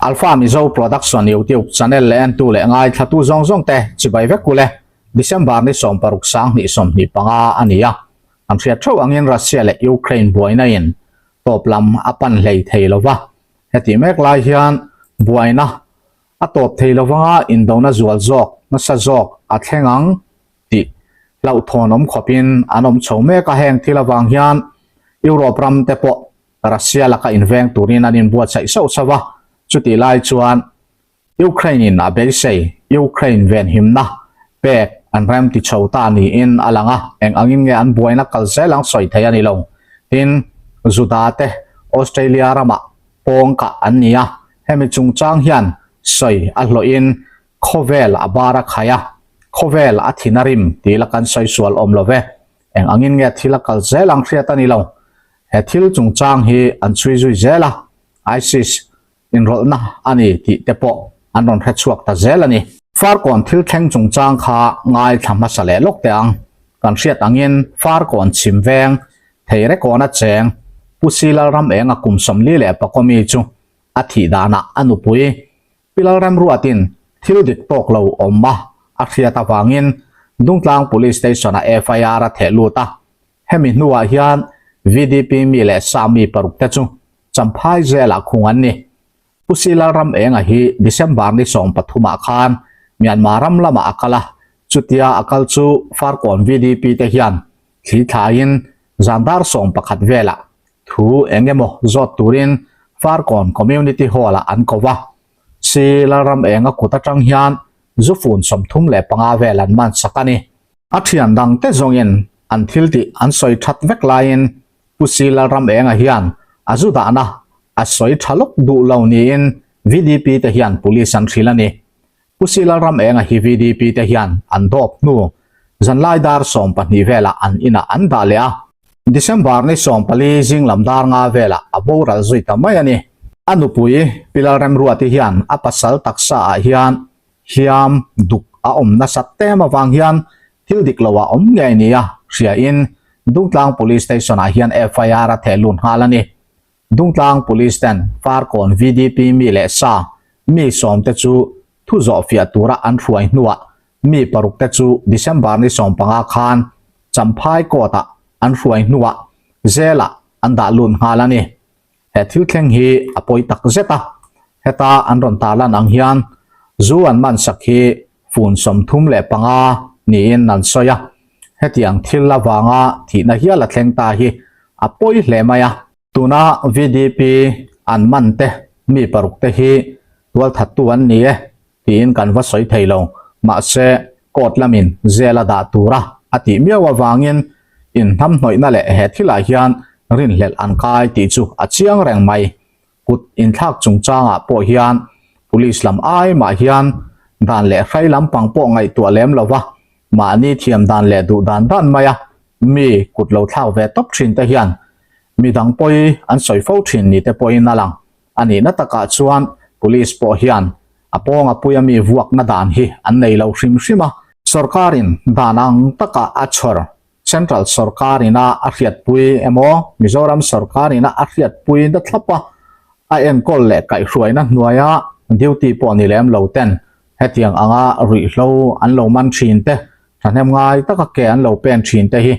Alpha Mizo Production YouTube channel leh entu leh ngaithlatu zawng zawng te chibai vek ule. December ni 16 sang 25 a ni a. Kan hriat theuh angin Russia leh Ukraine buaina in tawp lam a pan hlei thei lova. Heti mek lai hian buaina a tawp thei lovanga indona zual zawk nasa zawk a thleng ang tih hlauhthawn awm khawpin an awm chho mek a. Heng thil avang hian Europe ram te pawh Russia laka inveng turin an inbuatsaih sauh sauh a, chutih lai chuan Ukraine in a beisei Ukraine venhimna pek an rem ti chho ta niin a lang a, eng angin nge an buaina kal zel ang sawi thei a ni lo. Tin, Juda te Australia ramah pawng kah an ni a, hemi chungchang hian sawi a hlawhin khawvel a bar a khai a, khawvel a thin a rim tih la kan sawi sual awm lo ve. Eng angin nge thil a kal zel ang hriat a ni lo. He thil chungchang hi an chhui zui zel a, ISIS inrawlhna a ni tih te pawh an rawn hre chhuak ta zel a ni. Farkawn thil thleng chungchang kha ngaithla hmasa leh lawk teh ang. Kan hriat angin Farkawn chhim veng Theirekawna cheng Pu Silalramenga kum 44 mi chu a thih danah a nupui Pi Lalremruatin thil dik tawk lo awm a a hriat avangin Dungtlang Police Station-ah FIR a theh lut a. Hemi hnuah hian VDP mi leh sa mi paruk te chu Champhai zelah khung an ni. Pu Si Lalramenga hi December ni 13 ah khan Myanmar ram lamah a kal a, chutia a kal chu Farkawn VDP te hian thli thlaiin zan dar 11 velah thu eng emaw zawt turin Farkawn Community Hall-ah an ko va. Si Lalramenga kut atang hian zu fun 35 vel an man sak a ni. A thian dang te zawngin an thil tih an sawi that vek laiin Pu Si Lalramenga hian a zu dahna a sawi tha lawk duh lo niin VDP te hian police an hrilh a ni. Pu Si Lalramenga hi VDP te hian an dawp hnu zanlai dar 12 velah an inah an dah leh a. December ni 14 zing lam dar nga velah a boral zui ta mai a ni. A nupui Pi Lalremruati hian a pasal taksa ah hian hliam duk a awm nasat tem avang hian thil dik lo a awm ngei nia hriain Dungtlang Police Station ah hian FIR a theh lut nghal a ni. Dungtlang Police ten Farkawn VDP mi leh sa mi sawm te chu thu zawh fiah tura an hruai hnuah mi paruk te chu December ni 15 khan Champhai Court ah an hruai hnuah zelah an dah lut nghal a ni. He thil thleng hi a pawi tak zet a, heta an rawn tarlan ang hian zu an man sak hi fun 35 niin an sawi a. Hetiang thil avanga thihna hial a thleng ta hi a pawi hle mai a. Tuna VDP an man te mi paruk te hi tualthattu an ni e tiin kan va sawi thei lo. Mahse court lamin zel a dah tura a tih miau avangin inhnamhnawihna leh he thilah hian rinhlelh an kai tih chu a chiang reng mai. Kut inthlak chungchangah pawh hian police lam ai mah hian dan leh hrai lampang pawh ngaihtuah lem lova mahni thiam dan leh duh dan dan maia mi kut lo thlak ve tawp thin te hian midang pawi an sawi fo thin ni te pawhin a lang. A nihna takah chuan police pawh hian a pawng a puia mi vuakna dan hi an nei lo hrim hrim a. Sorkarin dan ang taka a chhawr Central sorkarina a hriatpui emaw Mizoram sorkarina a hriatpui na thlap a, a enkawl leh kaihhruaina hnuaia duty pawh ni lem lo ten hetiang anga ruihhlo an lo man thin te, thahnem ngai taka ke an lo pen thin te hi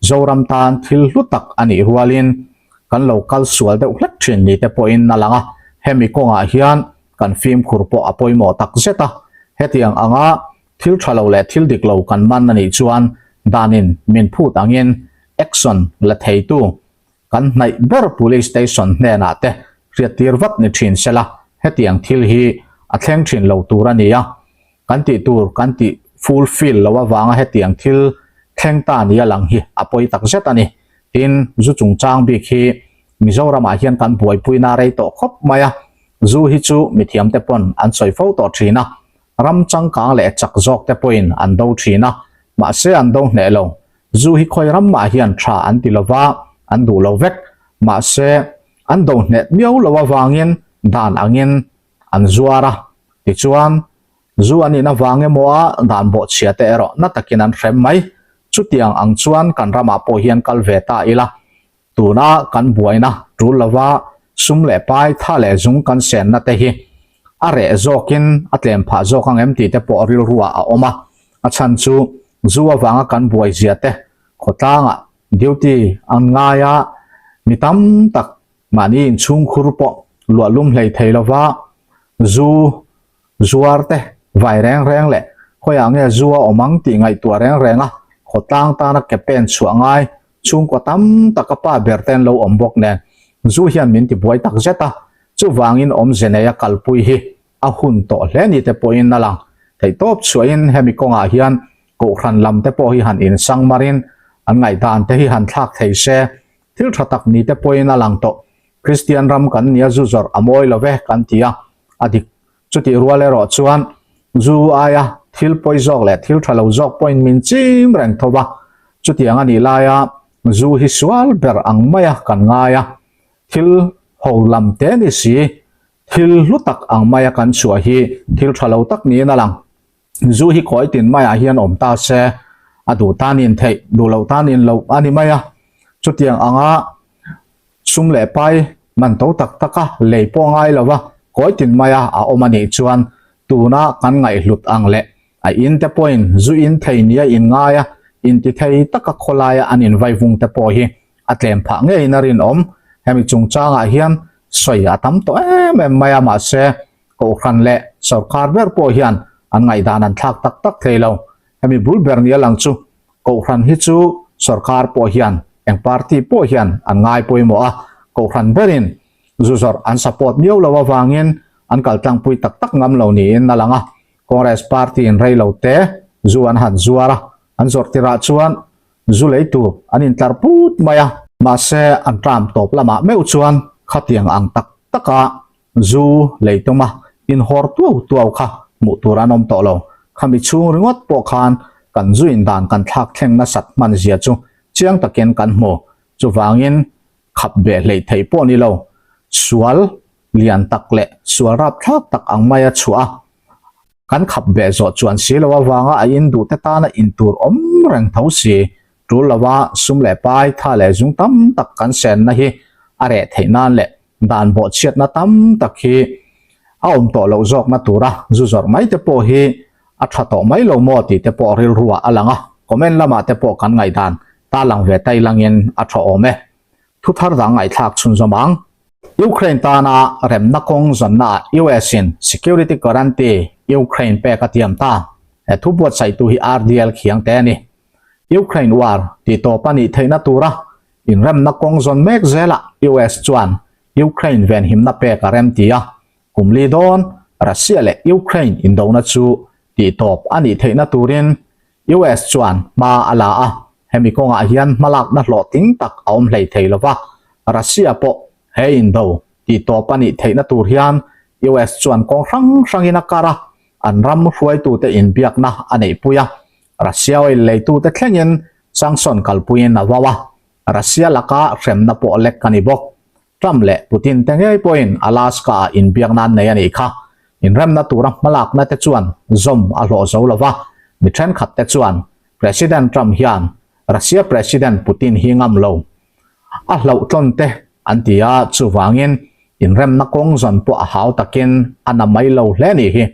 Zoram tan thil hlu tak a nih rualin kan lo kal sual deuh hlek thin ni te pawhin a lang a, hemi kawngah hian kan fimkhur pawh a pawimawh tak zet a, hetiang anga thil tha lo leh thil dik lo kan man a nih chuan danin min phut angin action la theitu kan hnaih ber police station hnenah te hriattir vat ni thin sela, hetiang thil hi a thleng thin lo tur a ni a. Kan tih tur kan tih fulfill lo avanga hetiang thil thleng ta nia lang hi a pawi tak zet a ni. Tin, zu chungchang bik hi Mizoramah hian kan buaipuina rei tawh khawp mai a, zu hi chu mithiamte pawn an sawi fo tawh thin a, ram changkang leh chak zawk te pawhin an do thin a, mahse an do hneh lo. Zu hi khawi ram mah hian tha an ti lova, an duh lo vek. Mahse, an do hneh miau lo avangin dan angin an zuar a, tichuan zu an in avang emaw a dan bawhchhia te erawh na takin an hrem mai. Chutiang ang chuan kan ramah pawh hian kal ve ta ila, tuna kan buaina tul lova sum leh pai tha leh zung kan senna te hi. a reh zawkin a tlem phah zawk ang em tih te pawh rilruah a awm a. A chhan chu zu avanga kan buai zia te khawtlangah duty an ngai a, mi tam tak mahni inchhungkhur pawh luah lum hlei thei lova zu zuar te vai reng reng leh khawiah nge zu a awm ang tih ngaihtuah reng reng a, khawtlang tana ke pen chhuah ngai chhungkaw tam tak a pa ber te an lo awm bawk nen zu hian min ti buai tak zet a, chuvangin awmze nei a kalpui hi a hun tawh hle ni te pawhin a lang theih tawp chhuahin hemi kawngah hian kohhran lam te pawh hi han insang marin an ngaihdan te hi han thlak thei se thil tha tak ni te pawhin a lang tawh. Kristian ram kan nia zu zawrh a mawi lo ve kan ti a, a dik. Chutih rual erawh chuan zu aia thil pawi zawk leh thil tha lo zawk pawhin min chim reng tho va, chutiang a nih laia zu hi sual ber ang maia kan ngai a, thil ho lam te ni si, thil hlu tak ang maia kan chhuah hi thil tha lo tak niin a lang. Zu hi kawi tin maiah hian awm ta se, a duh tan in theih, duh loh tan in loh a ni mai a. Chutiang anga sum leh pai man to tak taka lei pawh ngai lo va, kawi tin maia a awm a nih chuan tuna kan ngaihhlut ang leh a in te pawhin zu in thei nia in ngai a, inti thei taka khawlaia an invaivung te pawh hi a tlem phah ngeiin a rinawm. Hemi chungchangah hian sawi a tam tawh em em mai a, mahse Kohhran leh sorkar ber pawh hian an ngaihdan an thlak tak tak thei lo. Hemi bul ber nia lang chu Kohhran hi chu sorkar pawh hian eng party pawh hian an ngai pawimawh a, Kohhran berin zu zawrh an support miau lo avangin an kal tlangpui tak tak ngam lo niin a lang a. Congress party in rei lo te zu an han zuar a, an zawrh tirah chuan zu lei tur an intlar put mai a. Mahse an tram tawp lamah meuh chuan khatiang ang tak taka Zu lei tuma inhawr tuau tuau kha hmuh tur an awm tawh lo. Khami chhung ringawt pawh khan kan zu indan kan thlak thleng nasat hman zia chu chiang takin kan hmu. Chuvangin khap beh hleih theih pawh ni lo, sual lian tak leh sual rapthlak tak ang maia chhuah a, kan khap beh zawh chuan si lo avanga a in duhte tana in tur awm reng tho si. Tul lova sum leh pai, tha leh zung tam tak kan senna hi a reh theih nan leh Dan bawhchhiatna tam tak hi a awm tawh loh zawkna tura zu zawrh mai te pawh hi a tha tawh mai lo maw tih te pawh rilruah a lang a, comment lamah te pawh kan ngaihdan ta lang ve ta ilangin a tha awm e. Thu thar dang ngaihthlak chhunzawm ang. Ukraine tana remna kawng zawnnaah US in security guarantee Ukraine pek a tiam ta. He thu buatsaihtu hi RDL Khiang te a ni. Ukraine war tih tawp a nih theihna tura Inremna kawng zawn mek zelah US chuan Ukraine venhimna pek a rem ti a, kum li dawn Russia leh Ukraine indona chu tihtawp a nih theihna turin US chuan hma a la a, hemi kawngah hian hmalakna hlawhtling tak a awm hlei thei lova, Russia pawh he indo tihtawp a nih theihna tur hian US chuan kawng hrang hrangin a kar a, an ram hruaitute inbiakna a neihpui a, Russia oil leitute thlengin Sanction kalpuiin a vau a, Russia laka hremna pawh lek a ni bawk. Trump leh Putin te ngei pawhin Alaska-ah inbiakna an nei a nih kha. Inremna tura hmalakna te chuan zawm a hlawh zo lo va, mi thenkhat te chuan President Trump hian Russia President Putin hi ngam lo a hlauh tlawn te an ti a, chuvangin inremna kawng zawn pawh a hau takin a na mai lo hle nih hi.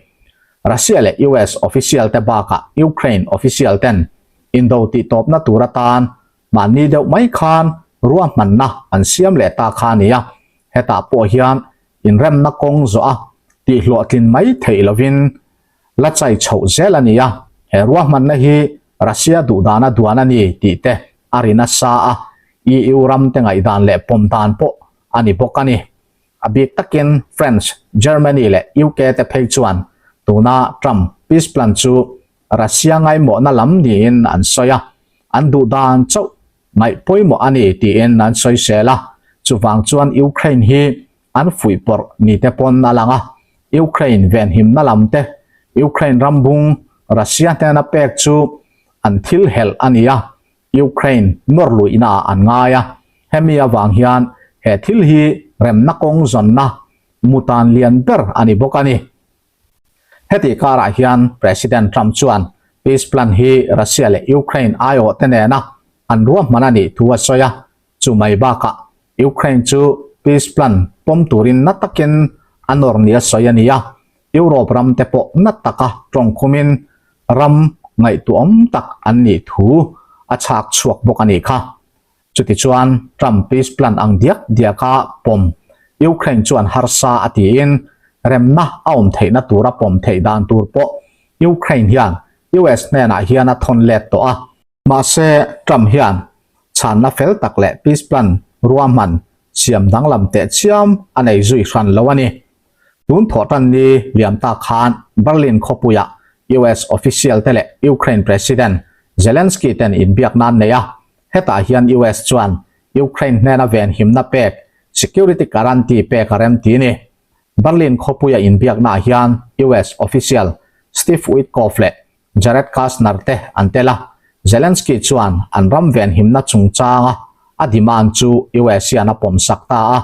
Russia leh US official te bakah Ukraine official ten Indo tihtawpna tur atan mahni deuh mai khan ruahmanna an siam leh ta kha a ni a, hetah pawh hian inremna kawng zawh a tihhlawhtlin mai theih lovin la chai chhoh zel a ni a, he ruahmanna hi Russia duhdana duan a ni tih te a ri nasa a, EU ram te ngaihdan leh pawm dan pawh a ni bawk a ni. A bik takin France, Germany leh UK te phei chuan tuna Trump peace plan chu Russia ngaimawhna lam niin an sawi a, an duh dan chauh ngaih pawimawh a ni tiin an sawisel a, chuvang chuan Ukraine hi an fuihpawrh ni te pawn a lang a, Ukraine venhimna lam te, Ukraine ram bung Russia hnena pek chu an thil helh a ni a, Ukraine nawr luihna ah an ngai a, hemi avang hian he thil hi remna kawng zawnna mutan lian ber a ni bawk a ni. Heti karah hian President Trump chuan peace plan hi Russia leh Ukraine aiawh te nena an ruahman a nih thu a sawi a, chu mai bakah Ukraine chu peace plan pawm turin na takin a nawr nia sawi a ni a. Europe ram te pawh na taka tawngkhumin ram ngaihtuahawm tak an nih thu a chhak chhuak bawk a nih kha. Chutichuan Trump peace plan ang diak diaka pawm Ukraine chuan harsa a tiin remna a awm theihna tura pawm theih dan tur pawh Ukraine hian US hnenah hian a thawn let tawh a. Mahse Trump hian chhanna fel tak leh peace plan ruahman siam danglam teh chiam a nei zui hran lo a ni. Tun thawhtan ni liam ta khan Berlin khawpuiah US official te leh Ukraine President Zelensky ten inbiak nan nei a, hetah hian US chuan Ukraine hnena venhimna pek, security guarantee pek a rem ti ni. Berlin khawpuia inbiaknaah hian US official Steve Witkoff leh Jared Kushner te an tel a, Zelensky chuan an ram venhimna chungchanga a demand chu US hian a pawmsak ta a,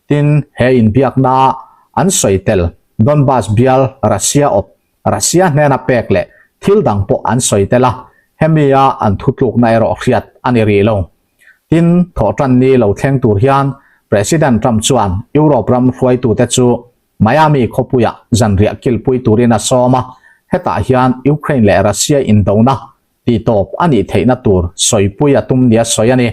Tin, he inbiaknaa an sawi tel Donbas bial Russia awp Russia hnena pek leh thil dang pawh an sawi tel a, hemia an thutlukna erawh hriat a ni rih lo. Tin, thawhtanni lo thleng tur hian President Trump chuan Europe ram hruaitute chu Miami khawpuiah zanriah kilpui turin a sawm a, hetah hian Ukraine leh Russia indona Tihtawp a nih theihna tur sawipui a tum nia sawi a ni.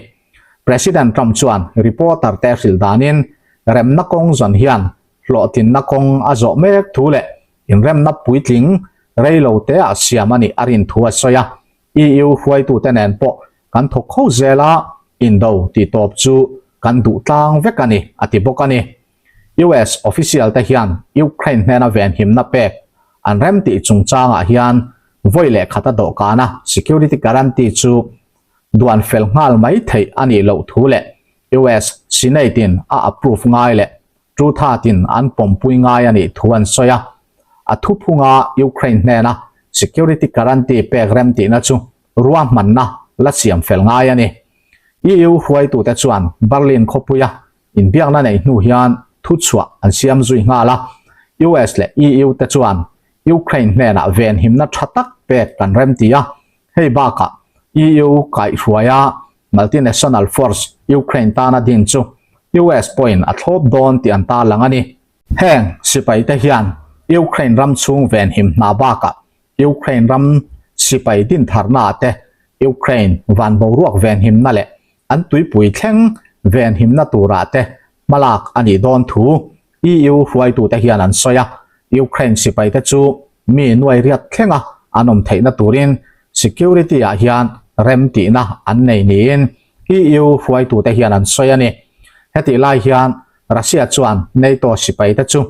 President Trump chuan reporter te hrilh danin remna kawng zawn hian hlawhtlinna kawng a zawh mek thu leh inremna puitling rei lo te ah siam a nih a rin thu a sawi a. EU hruaitute nen pawh kan thawk kho zel a, indo tihtawp chu kan duh tlang vek a ni, a ti bawk a ni. US official te hian Ukraine hnena venhimna pek an remtih chungchangah hian vawi leh khata dawhkana security guarantee chu duan fel nghal mai theih a nih loh thu leh US Senate in a approve ngai leh Truthat in an pawmpui ngai a nih thu an sawi a. A thuphunga Ukraine hnena security guarantee pek remtihna chu ruahmanna la siam fel ngai a ni. EU hruaitute chuan Berlin khawpuia Inbiakna neih hnu hian thuchhuah an siam zui nghal a, US leh EU te chuan Ukraine hnenah venhimna tha tak pek kan remti a, hei bakah EU kaihhruaia multinational force Ukraine tana din chu US pawhin a thlawp dawn tih an tarlang a ni. Heng sipaite hian Ukraine ram chhung venhim hna bakah Ukraine ram sipai dintharnaah te, Ukraine van boruak venhimna leh an tuipui thleng venhimna turah te hmalak a nih dawn thu EU hruaitute hian an sawi a. Ukraine sipaite chu mi nuai riat thlenga an awm theihna turin security-ah hian remtihna an nei niin EU hruaitute hian an sawi a ni. Hetih lai hian Russia chuan NATO sipaite chu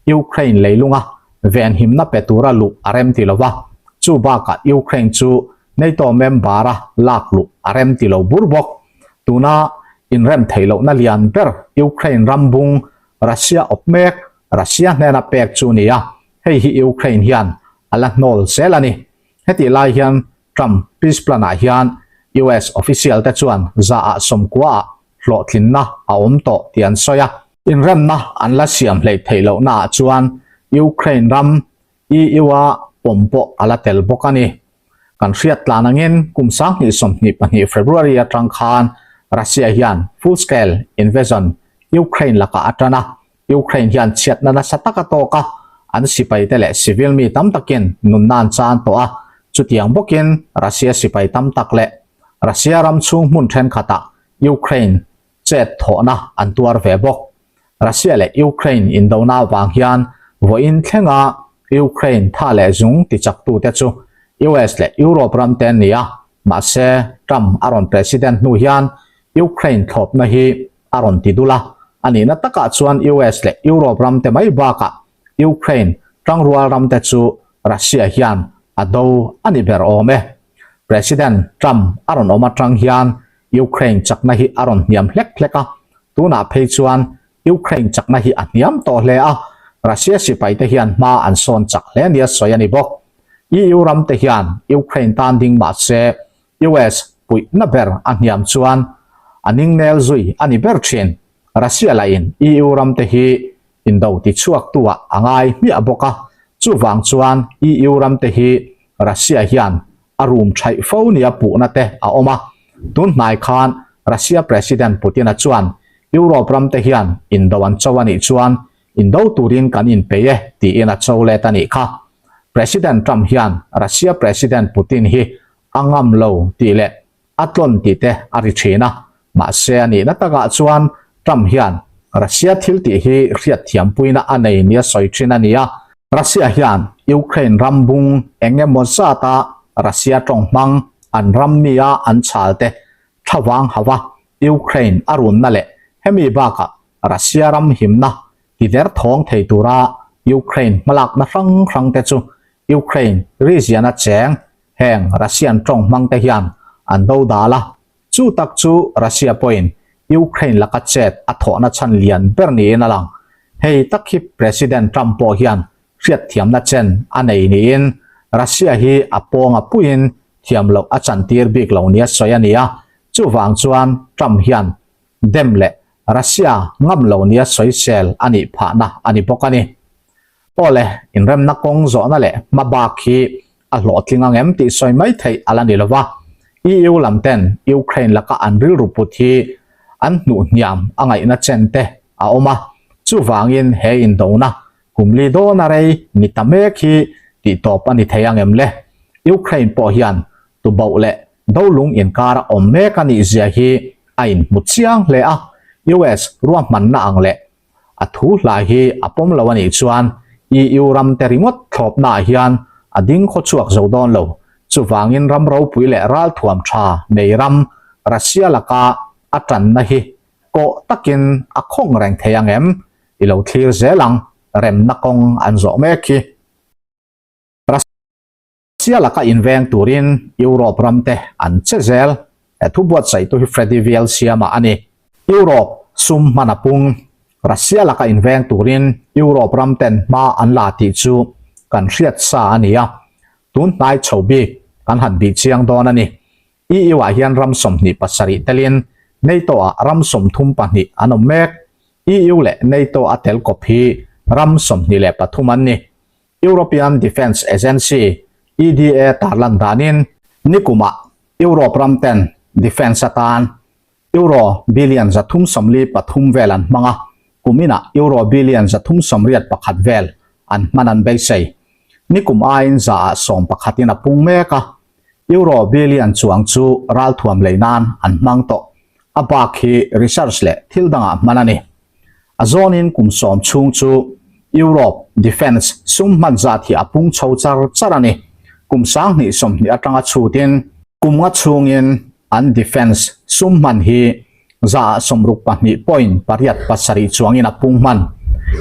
Ukraine leilunga venhimna pe tura luh a remti lo va, chu bakah Ukraine chu NATO member-a lak luh a remti lo bur bawk. Tuna inrem theih lohna lian ber Ukraine ram bung Russia awp mek Russia hnena pek chu ni a, hei hi Ukraine hian a la hnawl zel a ni. Hetih lai hian Trump peace plan-ah hian US official-te chuan zaah sawmkuaah hlawhtlinna a awm tawh tih an sawi a. Inremna an la siam hleih theih lohnaah chuan Ukraine ram EU-a pawm pawh a la tel bawk a ni. Kan hriat tlan angin kum 2022 February atang khan Russia hian full-scale invasion Ukraine lakah a tan a, Ukraine hian chhiatna nasa tak a tawk a, an sipaite leh civil mi tam takin nunna an chan tawh a, chutiang bawkin Russia sipai tam tak leh Russia ram chhung hmun thenkhatah Ukraine chet thawhna an tuar ve bawk. Russia leh Ukraine indona avang hian vawiin thlenga Ukraine tha leh zung tichaktute chu US leh Europe ram te an ni a, mahse Trump a rawn president hnu hian Ukraine thlawpna hi a rawn ti dul a, a nihna takah chuan US leh Europe ram te mai bakah Ukraine tangrual ram te chu Russia hian a do a ni ber awm e. President Trump a rawn awm atang hian Ukraine chakna hi a rawn hniam hlek hlek a, tunah phei chuan Ukraine chakna hi a hniam tawh hle a, Russia sipai te hian hma an sawn chak hle nia sawi a ni bawk. EU ram te hian Ukraine tan ding mah se US puihna ber a hniam chuan a ningnel zui a ni ber thin. Russia lahin EU ram te hi indo tichhuaktu ah a ngai hmiah bawk a, chuvang chuan EU ram te hi Russia hian a rum thaih fo nia puhna te a awm a. Tun hnai khan Russia President Putin-a chuan Europe ram te hian indo an cho a nih chuan. Indo turin kan inpeih e, tiin a cho let a nih kha. President Trump hian Russia President Putin hi a ngam lo tih leh a tlawn tih te a ri thin a, mahse a nihna takah chuan Trump hian Russia thil tih hi hriatthiampuina a nei nia sawi thin a ni a. Russia hian Ukraine ram bung eng emaw zata Russia tawng hmang an ram mia an chhal te thlavang hava Ukraine a runna leh hemi bakah Russia ram himna tider thawng thei tura Ukraine hmalakna hrang hrang te chu Ukraine region-a cheng heng Russian tawng hmang te hian an do dal a, chu tak chu Russia pawhin Ukraine laka chet a thawhna chhan lian ber niin a lang. Hei tak hi President Trump pawh hian hriatthiamna chen a nei niin Russia hi a pawnga puiin thiam loh a chantir bik lo nia sawi a ni a, chuvang chuan Trump hian dem leh Russia ngam lo nia sawisel a nih phahna a ni bawk a ni. Awle, inremna kawng zawhna leh hma bak hi a hlawhtling ang em tih sawi mai theih a la ni lo va, EU lam ten Ukraine laka an rilru put hi an hnuh hniam a ngaihna chen te a awm a, chuvangin he indona kum li dawna rei ni ta mek hi tih tawp a ni thei ang em le? Ukraine pawh hian tubauh leh dolung inkar a awm mek a nih zia hi a inhmu chiang hle a, US ruahmanna ang leh A thu hla hi a pawm lo a nih chuan EU ram te ringawt thlawpnaah hian a ding khaw chhuak zo dawn lo. Chuvangin ram ropui leh ralthuam tha nei ram Russia laka a tanna hi kawh takin a khawng reng thei ang em? I lo thlir zel ang, remna kawng an zawh mek hi. Russia laka inveng turin Europe ramte an che zel. He thu buatsaihtu hi Freddy Viel siama a ni. Europe sum hman a pung. Russia laka inveng turin Europe ramten hma an la tih chu kan hriat sa a ni a. Tun hnai chho bik kan han bih chiang dawn a ni. EU-ah hian ram 27 telin NATO-ah ram 32 an awm mek. EU leh NATO a tel kawp hi ram 23 an ni. European Defence Agency, EDA, tarlan danin nikumah Europe ram ten defence atan Euro billion 343 vel an hmang a, kuminah Euro billion 381 vel an hman an beisei. Nikum aiin zaah 11 in a pung mek a, Euro billion chuang chu ralthuam lei nan an hmang tawh. A bak hi research leh thil dangah hman a ni. A zawnin kum sawm chhung chu Europe defence sum hman zat hi a pung chho char char a ni. Kum 2020 atanga chhutin kum nga chhungin an defence sum hman hi 62.87% chuangin a pung hman.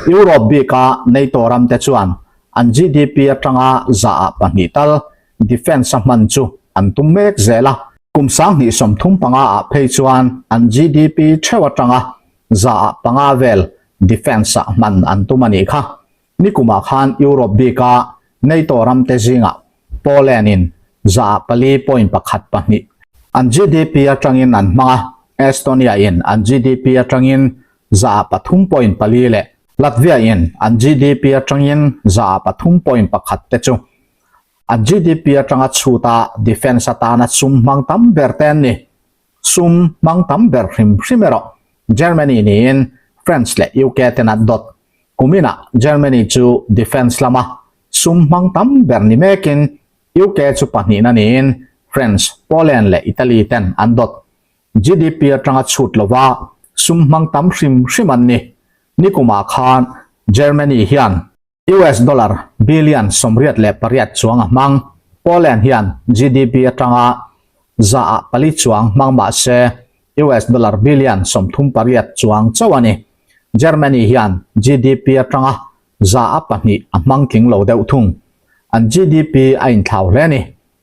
Europe bika NATO ramte chuan an GDP atanga 2% tal defence a hman chu an tum mek zel a. Kum 2035 ah phei chuan an GDP theuh atanga 5% vel defence ah hman an tum a nih kha. Nikumah khan Europe bika NATO ramte zingah Poland in 4.12% an GDP atangin an hmang a, Estonia in an GDP atangin 3.4 leh Latvia in an GDP atangin 3.1 te chu an GDP atanga chhuta defence atana sum hmang tam ber te an ni. Sum hmang tam ber hrim hrim erawh Germany niin France leh UK ten an dawt. Kuminah Germany chu defence lama sum hmang tam ber ni mekin UK chu pahnihna niin France, Poland leh Italy ten an dawt. GDP atanga chhut lova sum hmang tam hrim hrim an ni. Nikumah khan Germany hian US dollar billion 88 chuang a hmang. Poland hian GDP atanga 4% chuang hmang mah se US dollar billion 38 chuang chauh a ni. Germany hian GDP atanga 2% a hmang tling lo deuh thung. An GDP a inthlau hle a ni.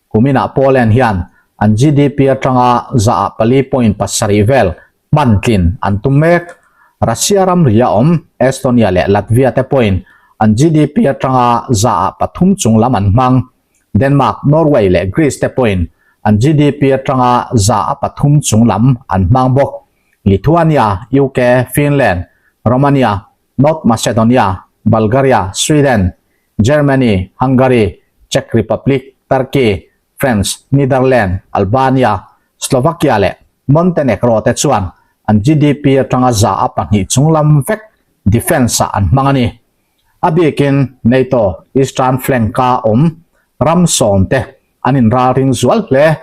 Kuminah Poland hian an GDP atanga 4.7% vel hman tlin an tum mek. Russia ramri a awm Estonia leh Latvia te pawhin an GDP atanga 3% chung lam an hmang. Denmark, Norway leh Greece te pawhin an GDP atanga 3% chung lam an hmang bawk. Lithuania, UK, Finland, Romania, North Macedonia, Bulgaria, Sweden, Germany, Hungary, Czech Republic, Turkey, France, Netherlands, Albania, Slovakia leh Montenegro te chuan an GDP atanga 2% chung lam vek defence-ah an hmang a ni. A bikin NATO Eastern Flank-a awm ram sawmte an inralring zual hle.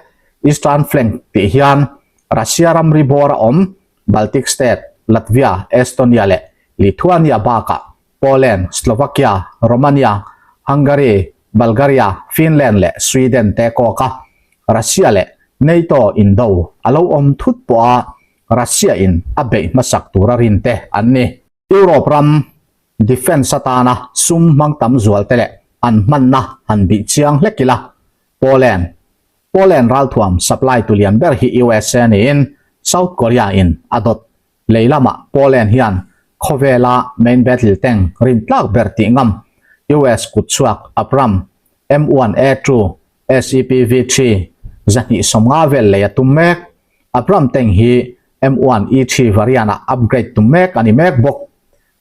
Eastern Flank tih hian Russia ramri bawra awm Baltic State, Latvia, Estonia leh Lithuania bakah Poland, Slovakia, Romania, Hungary, Bulgaria, Finland leh Sweden te kawk a, Russia leh NATO indo a lo awm thut pawha Russia in a beih hmasak tura rin te an ni. Europe ram defence atana sum hmang tam zual te leh an hmanna han bih chiang hlek ila, Poland, Poland ralthuam supply tu lian ber hi USA niin South Korea in a dawt Lei lamah Poland hian khawvela main battle tank rin tlak ber tih ngam US kutchhuak Abram M1A2 SEPV3 250 vel lei a tum mek. Abram tank hi M1E3 variant ah upgrade tum mek a ni mek bawk.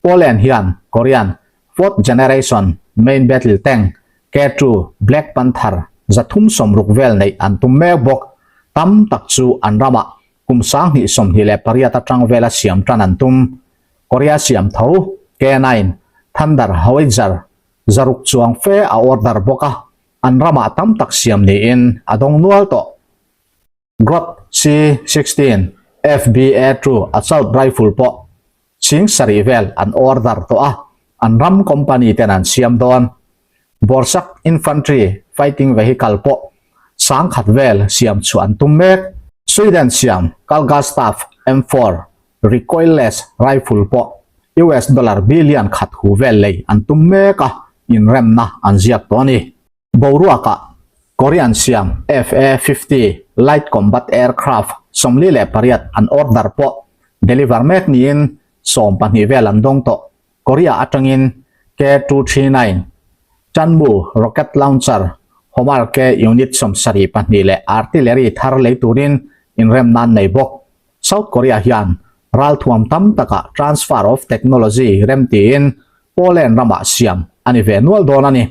Poland hian Korean fourth generation main battle tank K2 Black Panther 360 vel neih an tum mek bawk. Tam tak chu an ramah Kum 2028 atang vela siam tan an tum. Korea siam tho, K9, Thunder Howitzer, zaruk chuang fe a order bawk a, an ramah tam tak siam niin a dawng nual tawh. Grot C-16 FBA-2 assault rifle pawh ching sarih vel an order tawh a, an ram company ten an siam dawn. Borsak Infantry Fighting Vehicle pawh 10,000 vel siam chhuah an tum mek. Sweden siam Carl Gustaf M4 Recoilless Rifle pawh US dollar billion khat hu vel lei an tum mek a, inremna an ziak tawh a ni. Boruakah Korean siam FA-50 Light Combat Aircraft 48 an order pawh deliver mek niin 12 vel an dawng tawh. Korea atangin K239 Chunmoo rocket launcher Homer-K unit 72 leh artillery thar lei turin inrem nan nei bawk. South Korea hian ralthuam tam takah transfer of technology rem tiin Poland ramah siam a ni ve nual dawn a ni.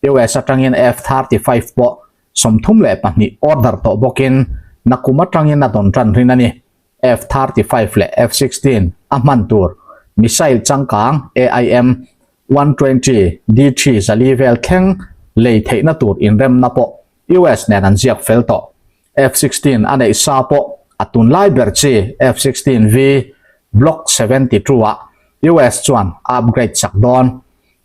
US atangin F-35 pawh 32 order tawh bawkin nakum atangin a dawn tan rin a ni. F-35 leh F-16 a hman tur missile changkang AIM 120 D3 zali vel thleng lei theihna tur inremna pawh US nen an ziak fel tawh. F-16 a neih sa pawh a tunlai ber chi F-16V Block 72 ah US chuan a upgrade chak dawn.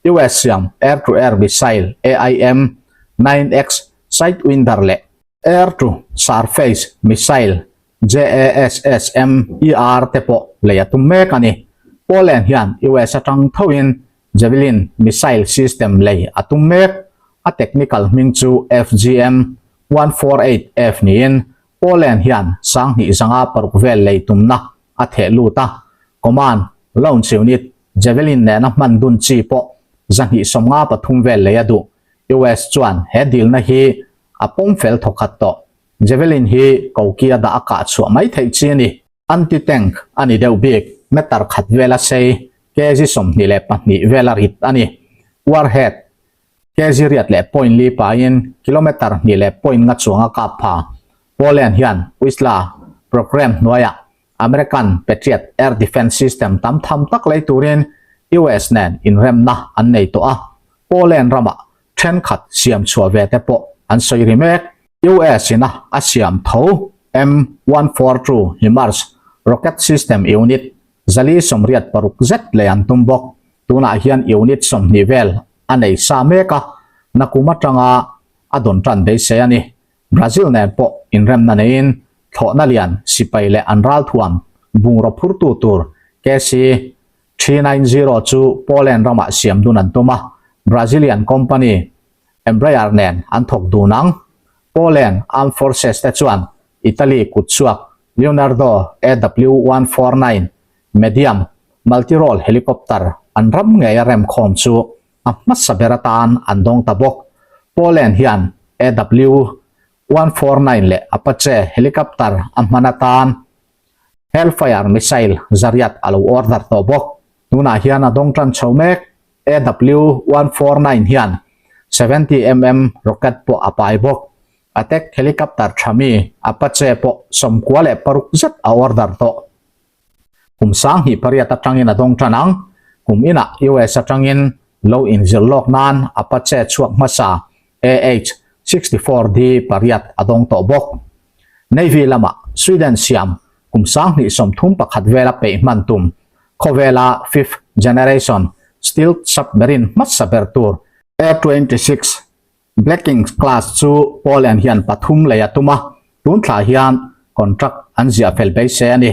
US siam air-to-air missile AIM 9X Sidewinder leh air-to-surface missile JASSM-ER te pawh lei a tum mek a ni. Poland hian US atang thoin Javelin missile system lei a tum mek. A technical hming chu FGM 148F niin Poland hian 2500 vel lei tumna a theh lut a. Command Launch Unit Javelin nena hman dun chi pawh 253 vel lei a duh. US chuan he dilna hi a pawm fel thawkhat tawh. Javelin hi koki a dah a kah chhuah mai theih chi a ni. Anti-tank a ni deuh bik, meter khat vela sei, kg 22 vela rit a ni. Warhead, kg riat leh point li pahin kilometer hnih leh point nga chuang a kap pha. Poland hian Wisla programme hnuaiah American Patriot air defence system tam tham tak lei turin US nen inremna an nei tawh a, Poland ramah thenkhat siam chhuah ve te pawh an sawi ri mek. US ina a siam tho M142 HIMARS rocket system unit 486 zet lei an tum bawk. Tunah hian unit 20 vel a nei sa mek a, nakum atanga a dawn tan beisei a ni. Brazil nen pawh inremna neiin thlawhna lian sipai leh an ralthuam bungraw phurtu tur KC 390 chu Poland ramah siam dun an tum a, Brazilian company Embraer nen an thawk dun ang. Poland Armed Forces te chuan Italy kutchhuak Leonardo AW149 medium multi-role helicopter an ram ngeia remkhawm chu a hmasa ber atan an dawng ta bawk. Poland hian AW149 leh Apache helicopter a hman atan Hellfire missile zariat a lo order tawh bawk. Tunah hian a dawng tan chho mek. AW149 hian 70mm rocket pawh a pai bawk. Attack helicopter tha mi Apache pawh 96 zet a order tawh. Kum 2008 atangin a dawng tan ang. Kum inah US atangin lo inzir lawk nan Apache chhuak hmasa AH-64D pariat a dawng tawh bawk. Navy lamah Sweden siam kum 2031 vela peih hman tum khawvela fifth generation stealth submarine hmasa ber tur A-26 Blekinge class chu Poland hian pathum lei a tum a, tun thlah hian contract an ziah fel beisei a ni.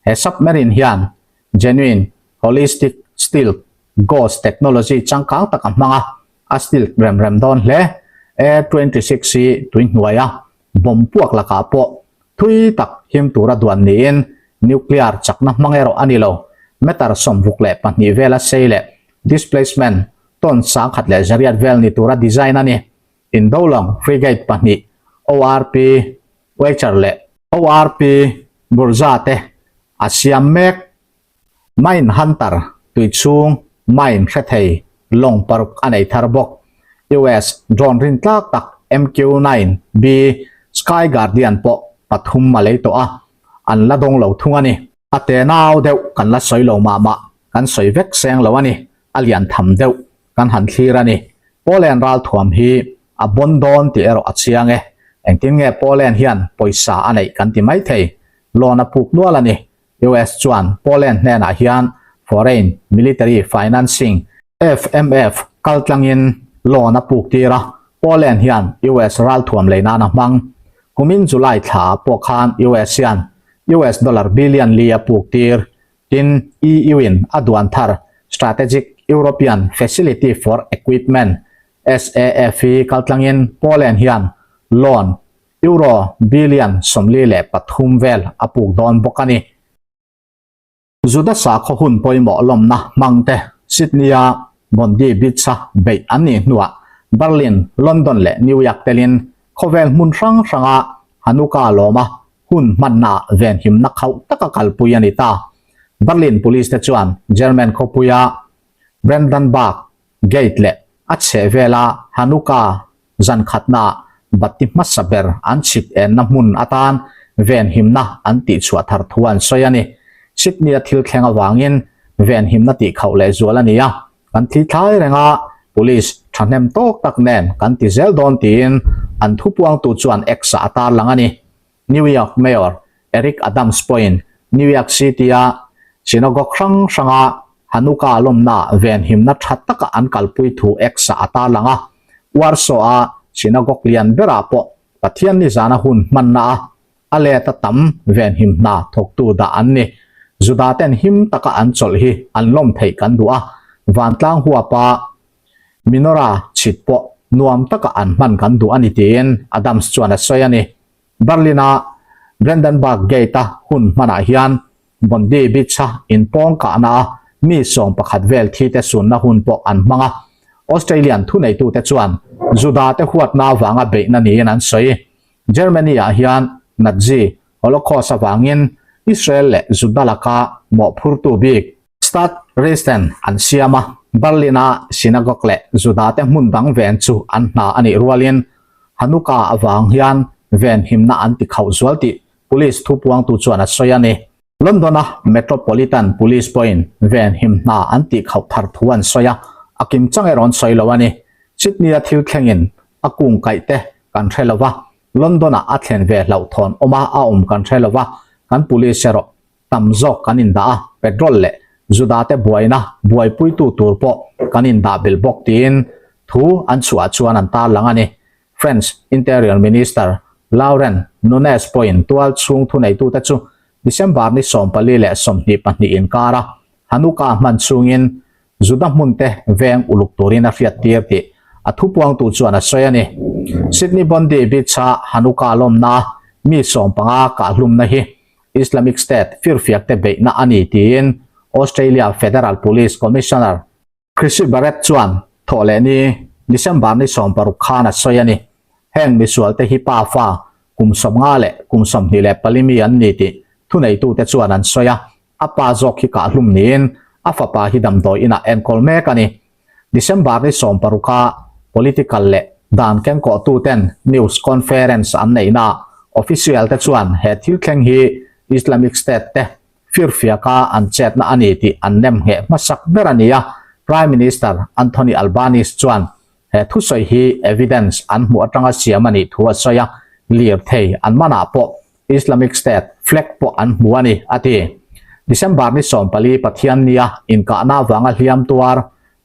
He submarine hian genuine holistic stealth ghost technology changkang tak a hmang a, a stealth rem rem dawn hle. A-26 hi tui hnuaia bomb puak lakah pawh thui tak him tura duan niin nuclear chakna hmang erawh a ni lo. Meter 62 vela sei leh displacement ton 1800 vel ni tura design a ni. Indolong frigate pahnih ORP Wacher leh ORP Burza te a siam mek. Mine Hunter tui chhung mine hre thei lawng paruk a nei thar bawk. US drone rin tlak tak MQ-9B Sky Guardian pawh pathum a lei tawh a, an la dawng lo thung a ni. A tenau deuh kan la sawi lo mah mah, kan sawi vek seng lo a ni. A lian tham deuh kan han thlir a ni. Poland ralthuam hi a bawn dawn tih erawh a chiang e. Engtin nge Poland hian pawisa a neih kan ti mai thei. Loan a puk nual a ni. US chuan Poland hnenah hian Foreign Military Financing, FMF, kaltlangin loan a puk tir a, Poland hian US ralthuam lei nan a hmang. Kumin July thla pawh khan US hian US dollar billion li a puk tir. Tin, EU-in a duan thar Strategic European Facility for Equipment, SAFE, kaltlangin Poland hian loan Euro billion 43 vel a puk dawn bawk a ni. Juda sakhaw hun pawimawh lawmna hmangte Sydney-a Bondi Beach-a beih an nih hnuah Berlin, London leh New York telin khawvel hmun hrang hranga Hanukkah lawma hun hmannaah venhimna khauh taka kalpui a ni ta. Berlin Police te chuan German khawpuia Brandenburg Gate leh a chhehvela Hanukkah zan khatnaah bati hmasa ber an chhit enna hmun atan venhimna an tihchhuah thar thu an sawi a ni. Sydney-a thil thleng avangin venhimna tihkhauh leh zual a ni a, kan thi thlai reng a, police thahnem tawk tak nen kan ti zel dawn tiin an thupuangtu chuan X-ah a tarlang a ni. New York Mayor Eric Adams pawhin New York City-a synagogue hrang hranga Hanukkah lawmna venhimna tha taka an kalpui thu X-ah a tarlang a. Warsaw-a synagogue lian berah pawh Pathian nizana hun hmanna a a let a tam venhim hna thawktu dah an ni. Juda ten him taka an chawlh hi an lawm theih kan duh a, vantlang huapa menorah chhit pawh nuam taka an hman kan duh a ni tiin Adams chuan a sawi a ni. Berlin-a Brandenburg Gate-a hun hmanah hian Bondi Beach-a inpawng kahna a mi 11 vel thite sunna hun pawh an hmang a. Australian thuneitute chuan Juda-te huatna avanga beihna niin an sawi. Germany-ah hian Nazi Holocaust avangin Israel leh Juda laka mawhphurtu bik Stadtrechten an siam a, Berlin-a synagogue leh Juda-te hmun dang ven chu an hna a nih rualin Hanukkah avang hian venhimna an ti khauh zual tih police thupuangtu chuan a sawi a ni. London-a Metropolitan Police pawhin venhim hna an tih khauh thar thu an sawi a, a kimchang erawh an sawi lo a ni. Sydney-a thil thlengin a kung kaih te kan hre lo va, London-ah a thlen ve hlauhthawn awma a awm kan hre lo va, kan police erawh tam zawk kan indah a, petrol leh Juda-te buaina buaipuitu tur pawh kan indah belh bawk tiin thu an chhuah chuan an tarlang a ni. French Interior Minister Laurent Nunez pawhin tual chhung thuneitute chu December ni 14 leh 22 inkara Hanukkah hman chhungin Juda hmunte veng uluk turin a hriattir tih a thupuangtu chuan a sawi a ni. Sydney Bondi Beach-a Hanukkah lawmna mi 15 kahhlumna hi Islamic State firfiakte beihna a ni tiin Australia Federal Police Commissioner Krissy Barrett chuan thawhlehni December ni 16 khan a sawi a ni. Heng misualte hi pa fa kum 50 leh kum 24 mi an ni tih thuneitute chuan an sawi a, a pa zawk hi kahhlum niin a fapa hi damdawi inah enkawl mek a ni. December ni 16-a political leh dan kengkawhtuten news conference an neihnaah official te chuan he thil thleng hi Islamic State te. Firfiaka an chetna a ni tih an nem ngheh hmasak ber a ni a, Prime Minister Anthony Albanese chuan he thusawi hi evidence an hmuh atanga siam a nih thu a sawi a, lirthei an manah pawh Islamic State flag pawh an hmu a ni, a ti. December ni 14 Pathiannia inkahna avanga hliam tuar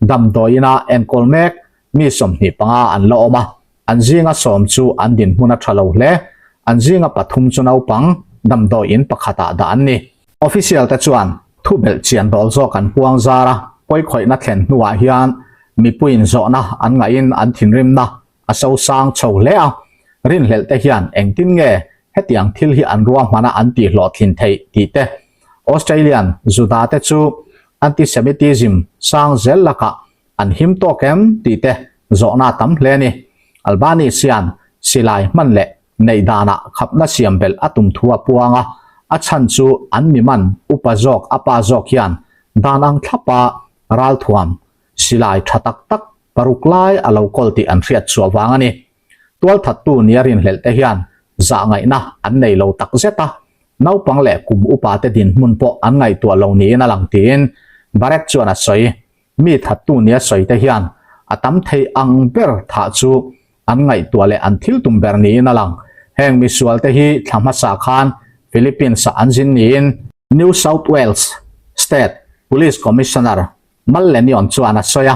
damdawiina enkawl mek mi 25 an la awm a, An zinga sawm chu an dinhmun a tha lo hle. An zinga pathum chu naupang damdawi in pakhatah dah an ni. Official te chuan thu belh chian dawl zawk an puang zar a, pawikhawihna thlen hnuah hian mipuiin zawhna an ngaihin an thinrimna a sosang chho hle a. Rinhlelh te hian engtin nge hetiang thil hi an ruahmana an tihhlawhtlin theih tih te Australian Juda te chu anti-Semitism sang zel lakah An him tawk em tih te zawhna a tam hle a ni. Albanese hian silai hman leh neih danah khapna siam belh a tum thu a puang a, a chhan chu an mi man upa zawk a pa zawk hian dan ang thlapa ralthuam silai tha tak tak paruk lai a lo kawl tih an hriat chhuah vang a ni. Tualthattu nia rinhlelh te hian zahngaihna an nei lo tak zet a, naupang leh kum upa te dinhmun pawh an ngaihtuah lo niin a lang tiin Barrett chuan a sawi. Mi thattu nia sawi te hian a tam thei ang ber thah chu an ngaihtuah leh an thil tum ber niin a lang. Heng misual te hi thla hmasa khan Philippines ah an zin niin New South Wales State Police Commissioner Mal Lenion chuan a sawi a,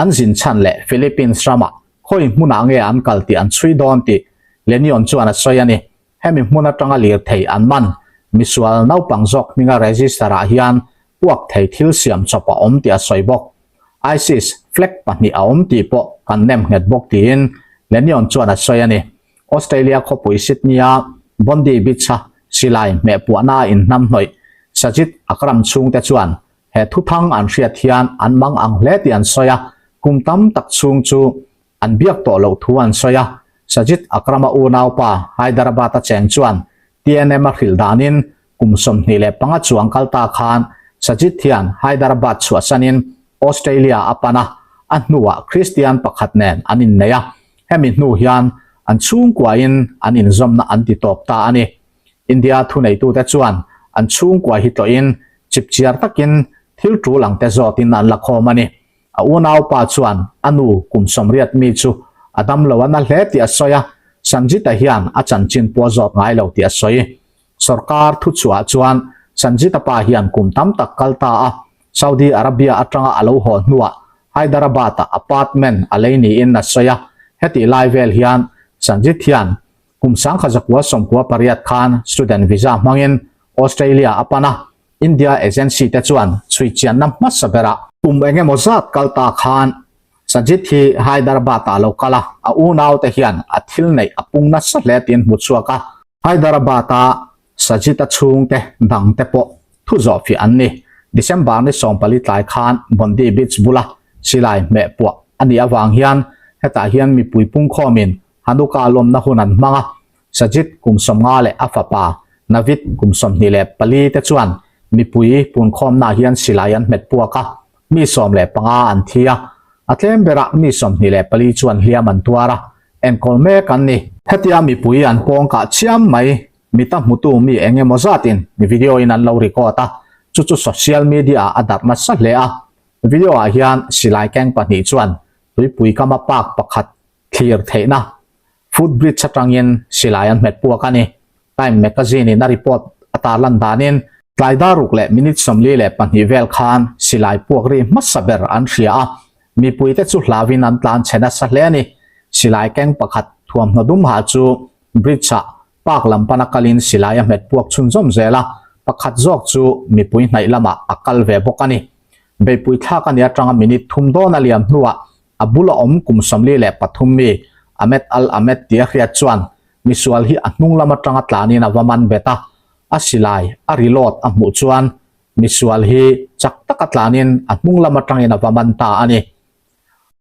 an zin chhan leh Philippines ramah khawi hmunah nge an kal tih an chhui dawn tih Lenion chuan a sawi a ni. Hemi hmun atanga lirthei an man misual naupang zawk hminga register ah hian puak thei thil siam chawp a awm tih a sawi bawk. ISIS flag pahnih a awm tih pawh kan nem nghet bawk tiin Lenion chuan a sawi a ni. Australia khawpui Sydney-a Bondi Beach-a silai hmehpuahna a inhnamhnawih Sajid Akram chhungte chuan he thuthang an hriat hian an mang ang hle tih an sawi a, kum tam tak chhung chu An biak tawh loh thu an sawi a, Sajid Akram-a unaupa Hyderabad-a cheng chuan TNM a hrilh danin kum 25 chuang kal ta khan Sajid hian Hyderabad chhuahsanin Australia a pan a, a hnuah Christian pakhat nen an innei a, hemi hnu hian an chhungkuain an inzawmna an ti tawp ta a ni. India thuneitute chuan an chhungkua hi tlawhin chipchiar takin thil tul ang te zawtin an la khawm a ni. A unaupa chuan a nu kum 80 mi chu a dam lo a na hle tih a sawi a, Sanjita hian a chanchin pawh a zawt ngai lo tih a sawi. Sorkar thuchhuah chuan Sanjita pa hian kum tam tak kal ta a, Saudi Arabia atanga a lo haw hnuah Hyderabad-ah apartment a lei niin a sawi a, hetih lai vel hian Sanjit hian kum 1998 khan student visa hmangin Australia a pan a, India agency te chuan chhui chianna hmasa berah kum eng emaw zat kal ta khan Sajid hi Hyderabad ah lo kal a, a unau te hian a thil neih a pung nasa hle tiin hmu chhuak a. Hyderabad a Sajid a chhungte dang te pawh thu zawh fiah an ni. December ni 14 tlai khan Bondi Beach bula silai hmeh puah a nih avang hian hetah hian mipui pungkhawmin Hanukkah lawmna hun an hmang a, Sajid kum 50 leh a fapa Navid kum 24 te chuan mipui punkhawmnaah hian silai an hmet puak a, mi 15 an thi a, a tlem berah mi 24 chuan hliam an tuar a, enkawl mek an ni. Hetia mipui an pawng kah chiam mai, mita hmutu mi eng emaw zatin video in an lo record a, chu chu social media ah a darh nasa hle a. Video ah hian silai keng pahnih chuan tuipui kama park pakhat thlir theihna foot bridge atangin silai an hmet puak a ni. Time magazine in a report a tarlan danin tlai dar ruk leh minute 42 vel khan silai puak ri hmasa ber an hria a, mipuite chu hlauin an tlan chhe nasa hle a ni. Silai keng pakhat thuamhnaw dum ha chu bridge ah park lam pana kalin silai a hmet puak chhunzawm zel a, pakhat zawk chu mipui hnaih lamah a kal ve bawk a ni. Beihpui thlak a ni atanga minute thum dawn a liam hnuah A bula awm kum 43 mi Ahmed Al Ahmed tia hriat chuan misual hi a hnung lam atanga tlanin a va man bet a, a silai a reload a hmuh chuan misual hi chak taka tlanin a hnung lam atangin a va man ta a ni.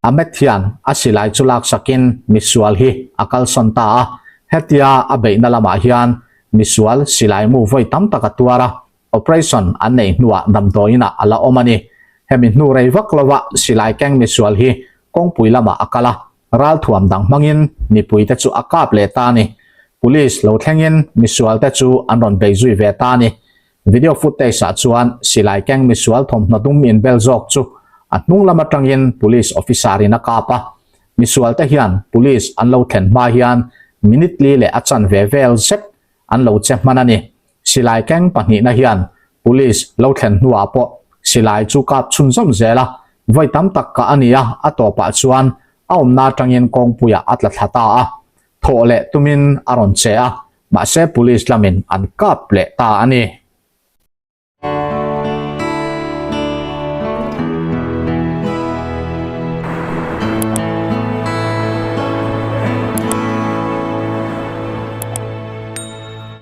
Ahmed hian a silai chu laksakin misual hi a kalsawn ta a, hetia a beihna lamah hian misual silai mu vawi tam tak a tuar a, Operation an neih hnuah damdawiinah a la awm a ni. Hemi hnu rei vak lova silai keng misual hi kawngpui lamah a kal a, ralthuam dang hmangin mipuite chu a kap leh ta a ni. Police lo thlengin misualte chu an rawn bei zui ve ta a ni. Video footage ah chuan silai keng misual thawmhnaw dum inbel zawk chu a hnung lam atangin police officer in a kap a. Misual te hian police an lo thlen hma hian minute li leh a chanve vel zet an lo che hman a ni. Silai keng pahnihna hian police lo thlen hnuah pawh silai chu kap chhunzawm zel a, vawi tam tak kah a ni a, a tawpah chuan a awmna atangin kawngpuiah a tla thla ta a. Thawh leh tumin a rawn che a, mahse police lamin an kap leh ta a ni.